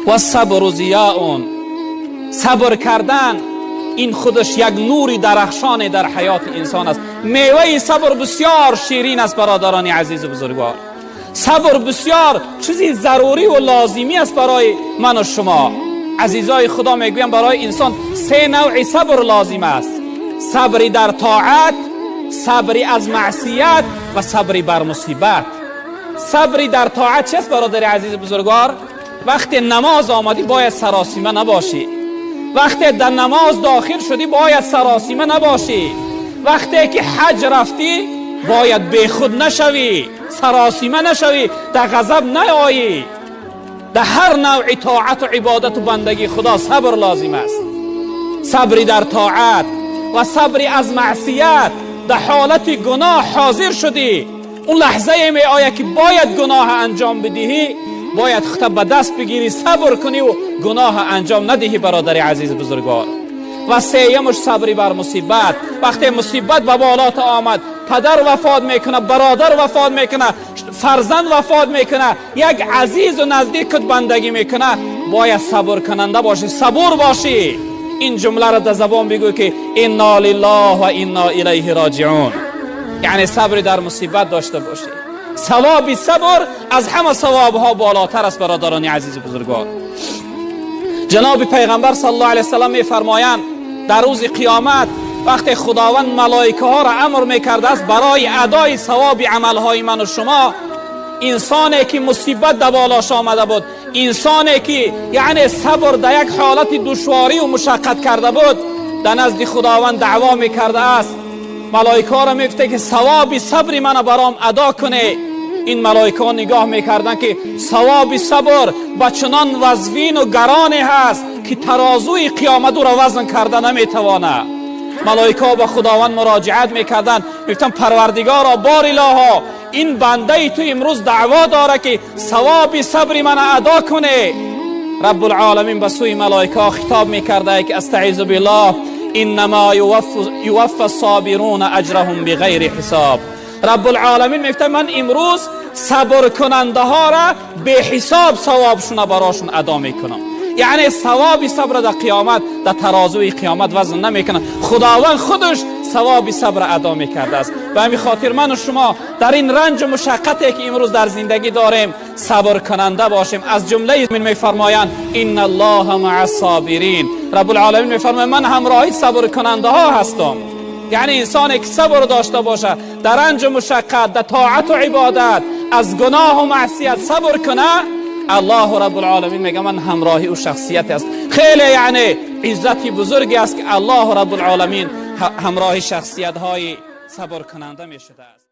و صبر ضیاء، صبر کردن این خودش یک نوری درخشان در حیات انسان است. میوه صبر بسیار شیرین است برادران عزیز و بزرگوار. صبر بسیار چیزی ضروری و لازمی است برای من و شما. عزیزای خدا، میگویم برای انسان سه نوع صبر لازم است: صبری در طاعت، صبری از معصیت و صبری بر مصیبت. صبری در طاعت چیست برادر عزیز بزرگوار؟ وقتی نماز آمدی باید سراسیمه نباشی، وقتی در نماز داخل شدی باید سراسیمه نباشی، وقتی که حج رفتی باید بیخود نشوی، سراسیمه نشوی، در غضب نیایی. در هر نوع طاعت و عبادت و بندگی خدا صبر لازم است. صبری در طاعت و صبری از معصیت. در حالت گناه حاضر شدی، اون لحظه می آید که باید گناه انجام بدهی، باید خودت به دست بگیری، صبر کنی و گناه انجام ندهی برادر عزیز بزرگوار. و سیمش صبری بر مصیبت. وقتی مصیبت به بالات آمد، پدر وفات میکنه، برادر وفات میکنه، فرزند وفات میکنه، یک عزیز و نزدیکت بندگی میکنه، باید صبر کننده باشی، صبور باشی. این جمله را در زبان بگو که انا لله و انا الیه راجعون. یعنی صبر در مصیبت داشته باشی. ثواب صبر از همه ثواب ها بالاتر است برادران عزیز بزرگوار. جناب پیغمبر صلی الله علیه وسلم میفرمایند در روز قیامت وقتی خداوند ملائکه ها را امر میکرده است برای ادای ثواب عملهای من و شما، انسانی که مصیبت در بالاش آمده بود، انسانی که یعنی صبر در یک حالت دشواری و مشقت کرده بود، در نزد خداوند دعوا میکرده است. ملائکه ها را میگفته که ثواب صبر من برام ادا کنه. این ملائکه ها نگاه میکردن که ثواب صبر به چنان وزوین و گرانی هست که ترازوی قیامت او را وزن کرده نمیتوانه. ملائکه ها به خداوند مراجعت میکردن، میگفتن پروردگارا، بار الها، این بنده تو امروز دعوا داره که ثواب صبر من ادا کنه. رب العالمین به سوی ملائکه ها خطاب میکرده که استعیذ بالله، انما یوفى الصابرون اجرهم بغیر حساب. رب العالمین میگفته من امروز صبر کننده ها را به حساب ثوابشون براشون ادا میکنم. یعنی ثواب صبر در قیامت، در ترازوی قیامت وزن نمیکنه، خداوند خودش ثواب صبر ادا میکرده است. به همین خاطر من و شما در این رنج و مشقتی که امروز در زندگی داریم صبر کننده باشیم. از جمله من میفرمایند ان الله مع الصابرین. رب العالمین میفرماید من همراهی صبر کننده ها هستم. یعنی انسانی که صبر داشته باشه در رنج و مشقت، در طاعت و عبادت، از گناه و معصیت صبر کنه، الله رب العالمین میگه من همراهی او شخصیت است. خیلی یعنی عزتی بزرگی است که الله رب العالمین همراه شخصیت های صبر کننده می شده است.